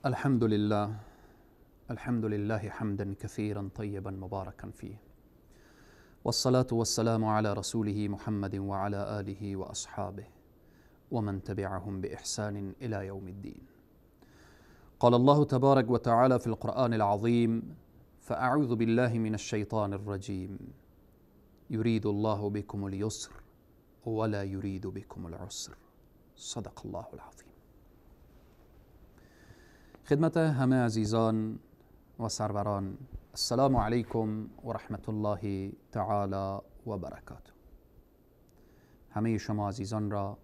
الحمد لله، الحمد لله حمدا كثيرا طيبا مباركا فيه، والصلاة والسلام على رسوله محمد وعلى آله وأصحابه ومن تبعهم بإحسان إلى يوم الدين. قال الله تبارك وتعالى في القرآن العظيم: فأعوذ بالله من الشيطان الرجيم، يريد الله بكم اليسر ولا يريد بكم العسر. صدق الله العظیم. خدمت همه عزیزان و سروران، السلام علیکم و رحمت الله تعالی و برکاته. همه شما عزیزان را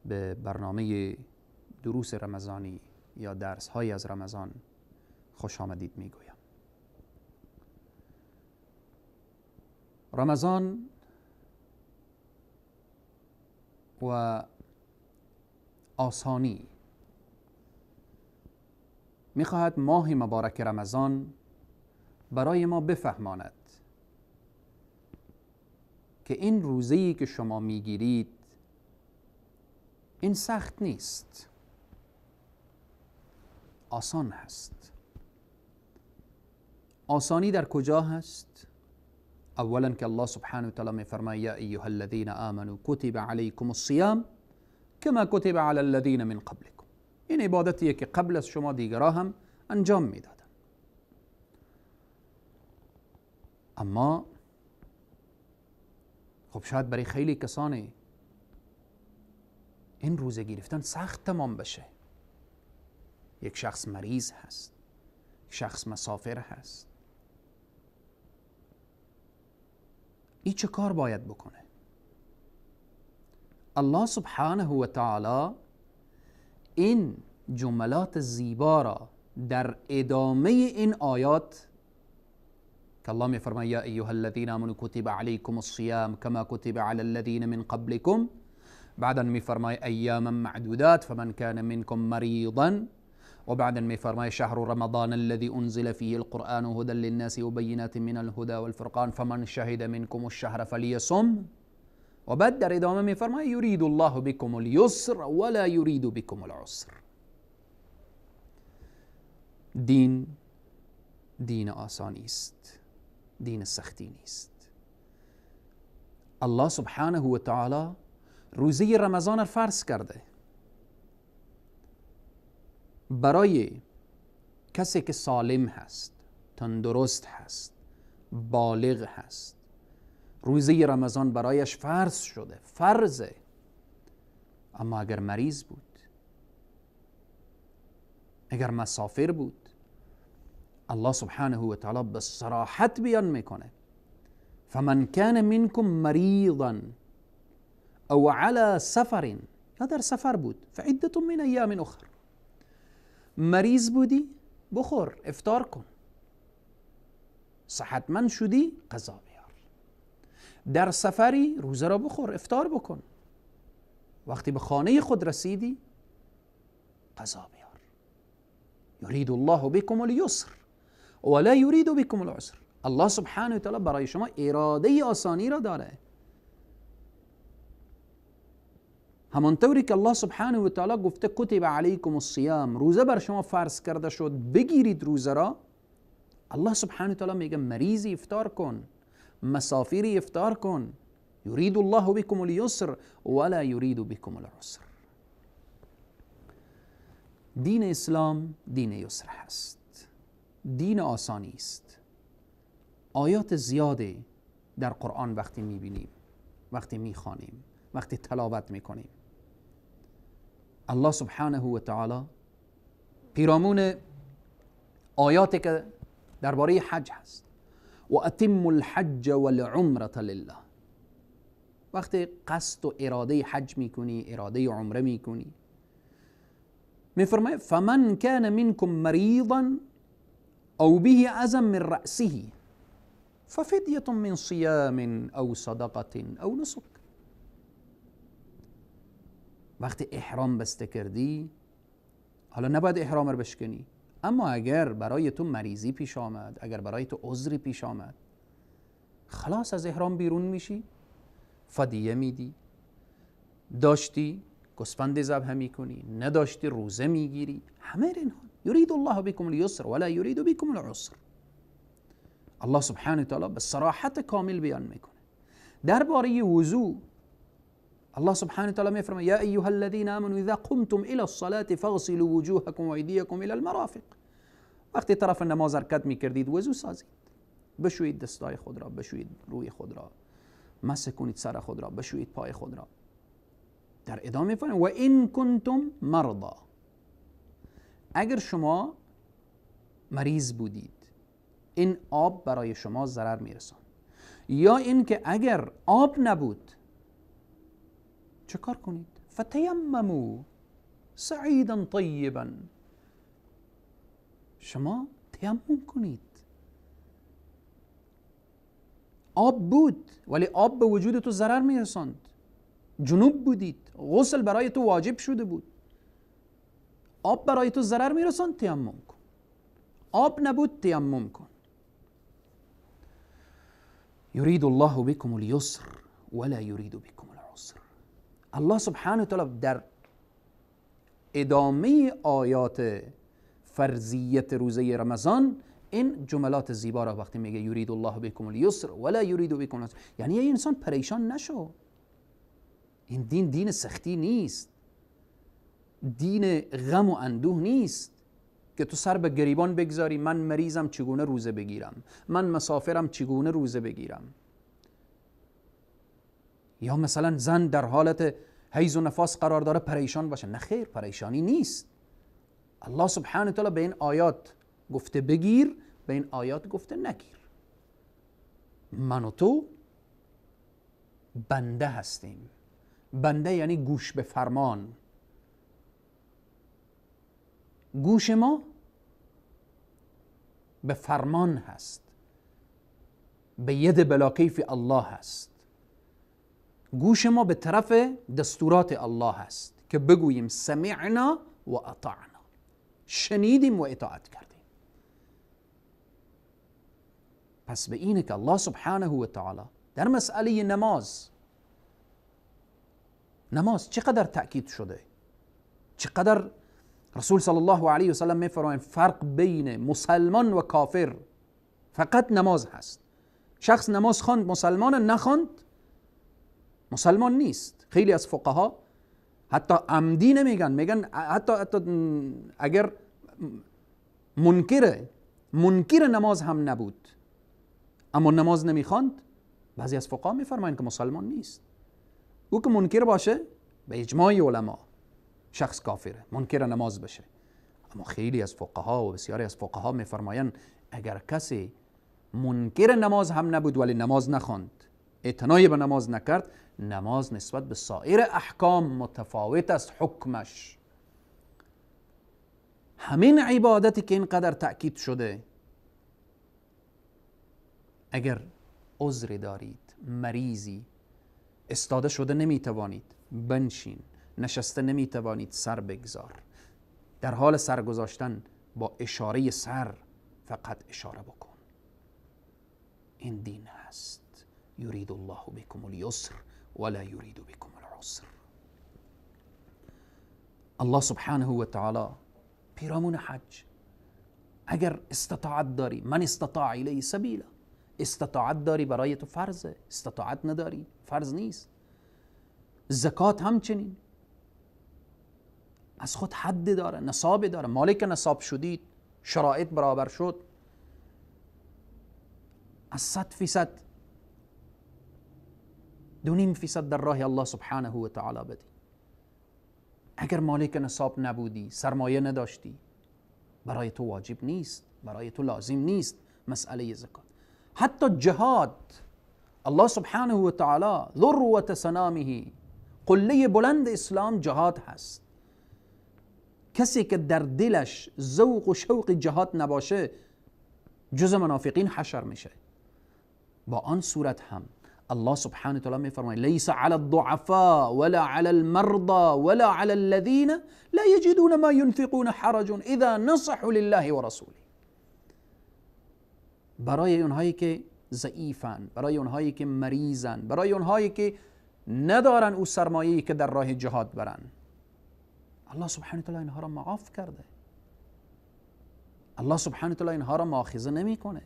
به برنامه دروس رمضانی یا درس های از رمضان خوش آمدید میگویم. رمضان و آسانی میخواهد ماه مبارک رمضان برای ما بفهماند که این روزه‌ای که شما میگیرید این سخت نیست، آسان هست. آسانی در کجا هست؟ اولا که الله سبحانه و تعالی میفرماید: یا ایها الذین آمنوا کتب علیکم الصیام کما کتب علی الذین من قبلکم. این عبادتیه که قبل از شما دیگرها هم انجام میدادن. اما خب شاید برای خیلی کسانی این روزه گرفتن سخت تمام بشه. یک شخص مریض هست، یک شخص مسافر هست، این چه کار باید بکنه؟ الله سبحانه و تعالی این جملات زیبا را در ادامه این آیات که الله میفرماید: یا ایها الذین آمنوا کتب علیکم الصیام کما کتب علی الذین من قبلکم، بعدا میفرماید ایاما معدودات فمن کان منکم مریضا، و بعدا میفرماید شهر رمضان الذي انزل فيه القرآن هدى للناس وبينات من الهدى والفرقان فمن شهد منكم الشهر فليصم، و بعد در ادامه میفرماید یرید الله بكم اليسر ولا یرید بكم العسر. دین دین آسانی است، دین سختی نیست. الله سبحانه و تعالی روزه رمضان را فرض کرده برای کسی که سالم هست، تندرست هست، بالغ هست. روزه رمضان برایش فرض شده، فرضه. اما اگر مریض بود، اگر مسافر بود، الله سبحانه و تعالی به صراحت بیان میکنه: فمن کان منکم مریضا او علی سفر، یا در سفر بود، فعدة من ایام اخر. مریض بودی بخور، افطار کن. صحتمند شدی قضا بیار. در سفری روزه را بخور، افطار بکن. وقتی به خانه خود رسیدی قضا بیار. یرید الله بكم اليسر ولا یرید بكم العسر. الله سبحانه و تعالی برای شما اراده آسانی را داره. همانطوری که الله سبحانه و تعالی گفته کتب علیکم الصیام، روزه بر شما فرض کرده شد، بگیرید روزه را. الله سبحانه و تعالی میگه مریضی افطار کن، مسافری افطار کن. یرید الله بكم اليسر ولا یرید بكم العسر. دین اسلام دین یسر هست، دین آسانی است. آیات زیاده در قرآن وقتی میبینیم، وقتی میخوانیم، وقتی تلاوت میکنیم، الله سبحانه و تعالی پیرامون آیاتی که درباره حج هست، و اتم الحج والعمرة لله، وقتی قصد و اراده حج میکنی، اراده عمره میکنی، میفرماید فمن کان منکم مریضا او به اذى من رأسه ففدیة من صیام او صدقة او نسک. وقتی احرام بسته کردی، حالا نباید احرام رو بشکنی، اما اگر برای تو مریضی پیش آمد، اگر برای تو عذری پیش آمد، خلاص از احرام بیرون میشی، فدیه میدی، داشتی گوسفند ذبح میکنی، نداشتی روزه میگیری، همه اینها. یرید الله بكم اليسر ولا یرید بكم العسر. الله سبحانه و تعالی به صراحت کامل بیان میکنه. درباره وضوء الله سبحانه و تعالی میفرماید یا ایها الذین آمنوا اذا قمتم الى الصلاة فاغسلوا وجوهكم وایدیکم الى المرافق. وقتی طرف نماز حرکت میکردید وضو سازید، بشویید دستای خود را، بشویید روی خود را، مسح کنید سر خود را، بشویید پای خود را. در ادامه میفرماید و ان کنتم مرضا، اگر شما مریض بودید این آب برای شما ضرر میرساند، یا اینکه اگر آب نبود چه کار کنید؟ فتیمموا صعیدا طیبا، شما تیمم کنید. آب بود ولی آب به وجود تو ضرر میرساند، جنوب بودید، غسل برای تو واجب شده بود، آب برای تو ضرر میرساند، تیمم کن. آب نبود تیمم کن. یرید الله بكم اليسر ولا یرید بكم العسر. الله سبحانه و تعالی در ادامه آیات فرضیت روزه رمضان این جملات زیبا را وقتی میگه یرید الله بكم اليسر ولا یرید بكم العسر، یعنی یه انسان پریشان نشو. این دین دین سختی نیست، دین غم و اندوه نیست که تو سر به گریبان بگذاری من مریضم چگونه روزه بگیرم، من مسافرم چگونه روزه بگیرم، یا مثلا زن در حالت حیض و نفاس قرار داره پریشان باشه. نه خیر، پریشانی نیست. الله سبحانه و تعالی به این آیات گفته بگیر، به این آیات گفته نگیر. من و تو بنده هستیم. بنده یعنی گوش به فرمان. گوش ما به فرمان هست، به ید بلا کیف الله هست. گوش ما به طرف دستورات الله هست که بگوییم سمعنا و اطعنا، شنیدیم و اطاعت کردیم. پس به اینه که الله سبحانه و تعالی در مسئله نماز، نماز چقدر تأکید شده، چقدر رسول صلی الله علیه و سلم میفرمایند فرق بین مسلمان و کافر فقط نماز هست. شخص نماز خواند مسلمان، نخواند مسلمان نیست. خیلی از فقها حتی عمدی نمیگن، میگن حتی اگر منکر نماز هم نبود اما نماز نمیخواند، بعضی از فقها میفرمایند که مسلمان نیست. او که منکر باشه به اجماع علما شخص کافره، منکر نماز بشه. اما خیلی از فقها و بسیاری از فقها میفرمایند اگر کسی منکر نماز هم نبود ولی نماز نخواند، اعتنای به نماز نکرد، نماز نسبت به سایر احکام متفاوت است حکمش. همین عبادتی که اینقدر تأکید شده، اگر عذر دارید، مریضی، استاده شده نمیتوانید، بنشین، نشسته نمیتوانید، سر بگذار. در حال سر گذاشتن با اشاره سر فقط اشاره بکن. این دین هست. یرید الله بكم اليسر ولا یرید بكم العسر. الله سبحانه و تعالی پیرامون حج، اگر استطاعت داری، من استطاع الیه سبیلا، استطاعت داری برای تو فرضه، استطاعت نداری فرض نیست. زکات همچنین از خود حد داره، نصاب داره. مالک نصاب شدید، شرایط برابر شد، از 100% 2.5% در راه الله سبحانه و تعالی بدی. اگر مالک نصاب نبودی، سرمایه نداشتی، برای تو واجب نیست، برای تو لازم نیست مسئله زکات. حتی جهاد، الله سبحانه و تعالی ذروة سنامه، قله بلند اسلام جهاد هست. کسی که در دلش ذوق و شوق جهاد نباشه جز منافقین حشر میشه. با آن صورت هم الله سبحانه وتعالى میفرماید ليس على الضعفاء ولا على المرضى ولا على الذين لا يجدون ما ينفقون حرج اذا نصحوا لله ورسوله. برای اونهایی که ضعیفن، برای اونهایی که مریضن، برای اونهایی که ندارن او سرمایه‌ای که در راه جهاد برن، الله سبحانه وتعالى اینها را معاف کرده. الله سبحانه و تعالی اینها را مؤاخذه نمیکنه.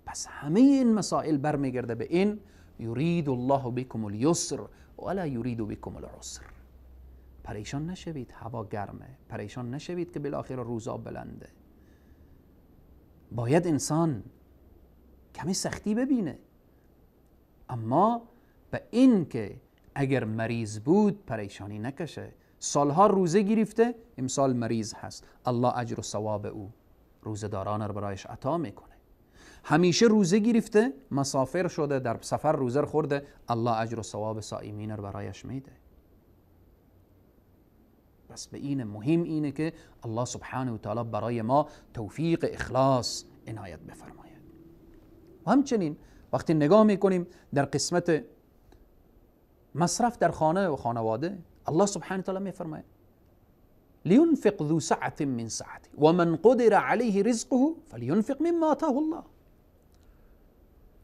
پس همه این مسائل برمیگرده به این یرید الله بكم اليسر ولا یرید بكم العسر. پریشان نشوید هوا گرمه، پریشان نشوید که بالاخره روزا بلنده. باید انسان کمی سختی ببینه، اما به این که اگر مریض بود پریشانی نکشه. سالها روزه گرفته، امسال مریض هست، الله اجر و ثواب او روزه‌داران رو برایش عطا میکنه. همیشه روزه گرفته، مسافر شده، در سفر روزه خورده، الله اجر و ثواب صائمین رو برایش میده. بس به این مهم اینه که الله سبحانه و تعالی برای ما توفیق اخلاص عنایت بفرماید. و همچنین وقتی نگاه میکنیم در قسمت مصرف در خانه و خانواده، الله سبحانه و تعالی میفرماید لینفق ذو سعة من سعته ومن قدر علیه رزقه فلینفق مما آتاه الله.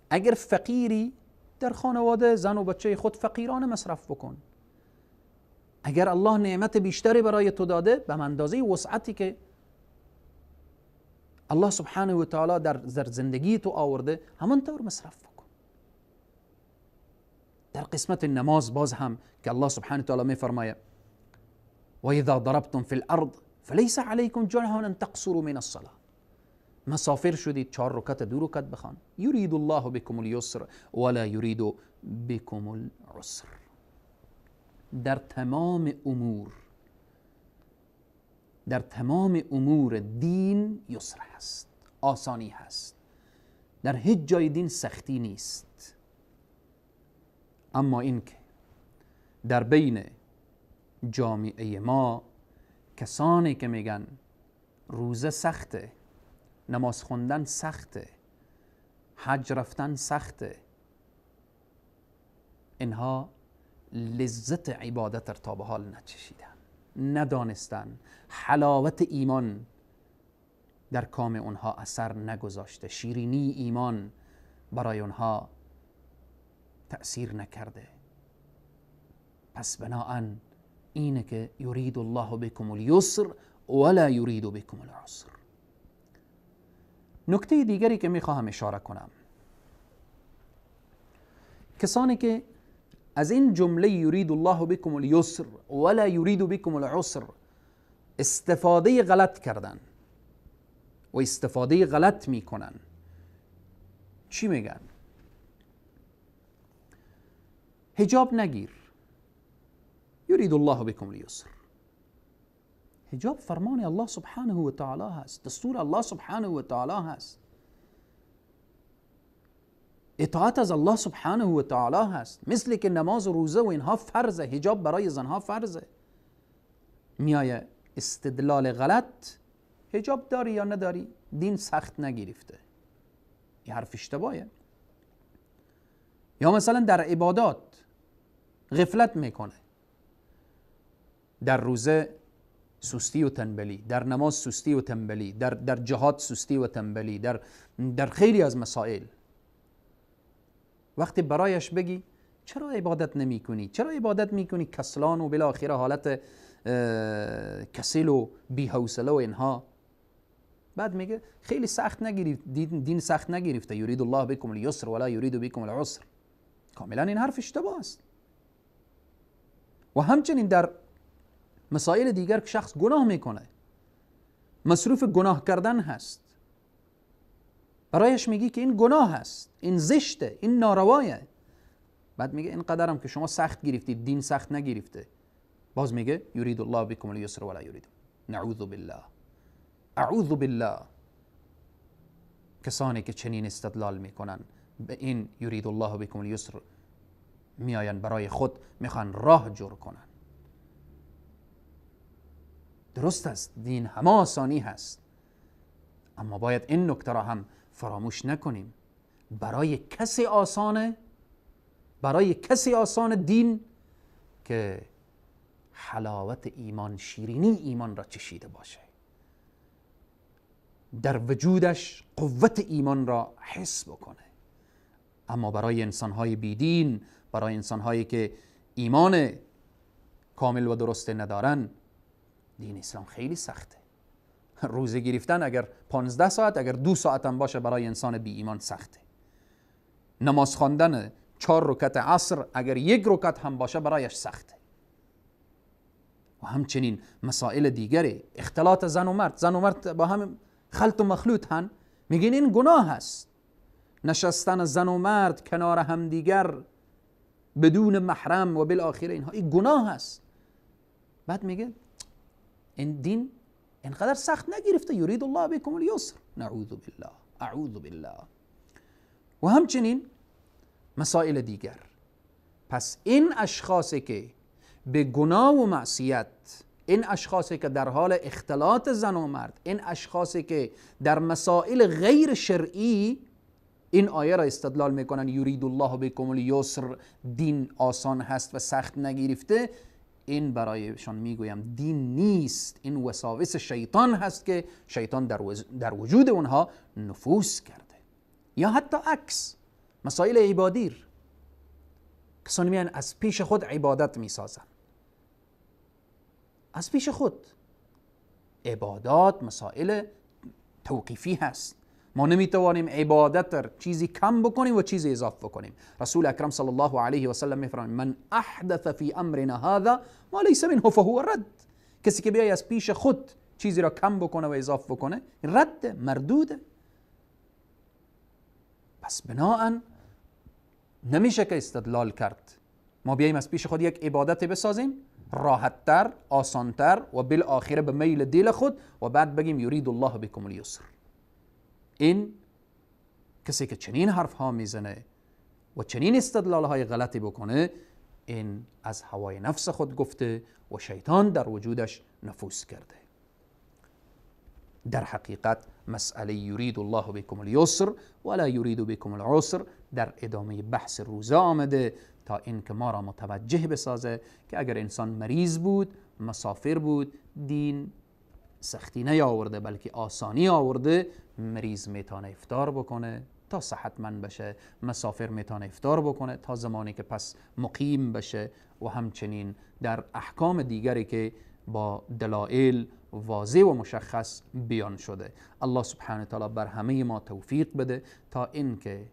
اگر فقیری در خانواده زن و بچه خود فقیرانه مصرف بکن. اگر الله نعمت بیشتری برای تو داده، به اندازه وسعتی که الله سبحانه و تعالی در زندگی تو آورده، همانطور مصرف بکن. در قسمت نماز باز هم که الله سبحانه و تعالی میفرماید و اذا ضربتم فی الارض فلیس علیکم جناح ان تقصروا من الصلاه. مسافر شدید، 4 رکعت 2 رکعت بخوان. یرید الله بكم اليسر ولا یرید بكم العسر. در تمام امور، در تمام امور دین یسر هست، آسانی هست. در هیچ جای دین سختی نیست. اما اینکه در بین جامعه ما کسانی که میگن روزه سخته، نماز خوندن سخته، حج رفتن سخته، اینها لذت عبادت را تا به حال نچشیدن، ندانستن، حلاوت ایمان در کام اونها اثر نگذاشته، شیرینی ایمان برای اونها تأثیر نکرده. پس بناهن اینه که یرید الله بكم اليسر ولا یرید بكم العسر. نکته دیگری که میخواهم اشاره کنم، کسانی که از این جمله یرید الله بكم اليسر ولا یرید بكم العسر استفاده غلط کردن و استفاده غلط میکنن، چی میگن؟ حجاب نگیر، یرید الله بكم اليسر. حجاب فرمان الله سبحانه و تعالی هست، دستور الله سبحانه و تعالی هست، اطاعت از الله سبحانه و تعالی هست. مثل که نماز و روزه و اینها فرضه، حجاب برای زنها فرضه. میایه استدلال غلط، حجاب داری یا نداری دین سخت نگرفته. این حرف اشتباهه. یا مثلا در عبادات غفلت میکنه، در روزه سستی و تنبلی، در نماز سستی و تنبلی، در جهاد سستی و تنبلی، در خیلی از مسائل. وقتی برایش بگی چرا عبادت نمی کنی، چرا عبادت میکنی، کسلان و بالاخره حالت کسل و بی‌حوصله و اینها، بعد میگه خیلی سخت نگرفت، دین سخت نگرفته، یرید الله بكم اليسر ولا یرید بكم العسر. کاملا این حرف اشتباه است. و همچنین در مسائل دیگر که شخص گناه میکنه، مصروف گناه کردن هست، برایش میگی که این گناه هست، این زشته، این ناروایه، بعد میگه این قدرم که شما سخت گرفتید، دین سخت نگرفته. باز میگه یرید الله بكم اليسر ولا یرید. نعوذ بالله، اعوذ بالله. کسانی که چنین استدلال میکنن به این یرید الله بكم اليسر میآیند برای خود میخوان راه جور کنن. درست است، دین همه آسانی هست، اما باید این نکته را هم فراموش نکنیم. برای کسی آسانه، برای کسی آسان دین که حلاوت ایمان، شیرینی ایمان را چشیده باشه، در وجودش قوت ایمان را حس بکنه. اما برای انسانهای بیدین، برای انسانهایی که ایمان کامل و درست ندارن، دین اسلام خیلی سخته. روزه گرفتن اگر 15 ساعت، اگر 2 ساعت هم باشه برای انسان بی ایمان سخته. نماز خواندن 4 رکعت عصر اگر 1 رکعت هم باشه برایش سخته. و همچنین مسائل دیگری، اختلاط زن و مرد، زن و مرد با هم خلط و مخلوط هن، میگن این گناه هست. نشستن زن و مرد کنار هم دیگر بدون محرم و بالآخره اینها، این گناه هست. بعد میگه این دین اینقدر سخت نگرفته، یرید الله بكم اليسر، نعوذ بالله، اعوذ بالله. و همچنین مسائل دیگر. پس این اشخاصی که به گناه و معصیت، این اشخاصی که در حال اختلاط زن و مرد، این اشخاصی که در مسائل غیر شرعی این آیه را استدلال میکنن، یرید الله بكم اليسر، دین آسان هست و سخت نگرفته، این برایشان میگویم دین نیست، این وساوس شیطان هست که شیطان در وجود اونها نفوذ کرده. یا حتی عکس، مسائل عبادی، کسانی میان از پیش خود عبادت میسازن، از پیش خود. عبادات مسائل توقیفی هست، ما نمیتوانیم عبادت در چیزی کم بکنیم و چیزی اضافه بکنیم. رسول اکرم صلی الله علیه و سلم میفرمایند من احدث فی امرنا هذا ما لیس منه فهو رد. کسی که بیای از پیش خود چیزی را کم بکنه و اضافه بکنه، رد، مردوده. پس بناهن نمیشه که استدلال کرد ما بیاییم از پیش خود یک عبادت بسازیم راحتتر، آسانتر و بالآخره به میل دل خود، و بعد بگیم یرید الله بكم اليسر. این کسی که چنین حرف ها میزنه و چنین استدلال های غلطی بکنه، این از هوای نفس خود گفته و شیطان در وجودش نفوذ کرده. در حقیقت مسئله یرید الله بكم اليسر ولا یرید بكم العسر در ادامه بحث روزه آمده تا اینکه ما را متوجه بسازه که اگر انسان مریض بود، مسافر بود، دین سختی نیاورده بلکه آسانی آورده. مریض میتونه افطار بکنه تا صحتمند بشه، مسافر میتونه افطار بکنه تا زمانی که پس مقیم بشه، و همچنین در احکام دیگری که با دلایل واضح و مشخص بیان شده. الله سبحانه تعالی بر همه ما توفیق بده تا اینکه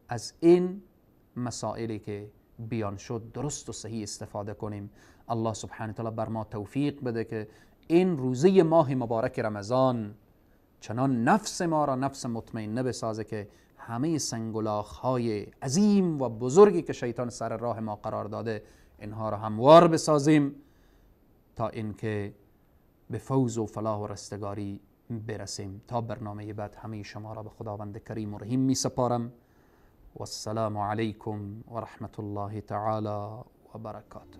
از این مسائلی که بیان شد درست و صحیح استفاده کنیم. الله سبحانه تعالی بر ما توفیق بده که این روزه ماه مبارک رمضان چنان نفس ما را نفس مطمئنه بسازه که همه سنگلاخ‌های عظیم و بزرگی که شیطان سر راه ما قرار داده اینها را هموار بسازیم تا اینکه به فوز و فلاح و رستگاری برسیم. تا برنامه بعد همه شما را به خداوند کریم و رحیم می سپارم. و السلام علیکم و رحمت الله تعالی و برکاته.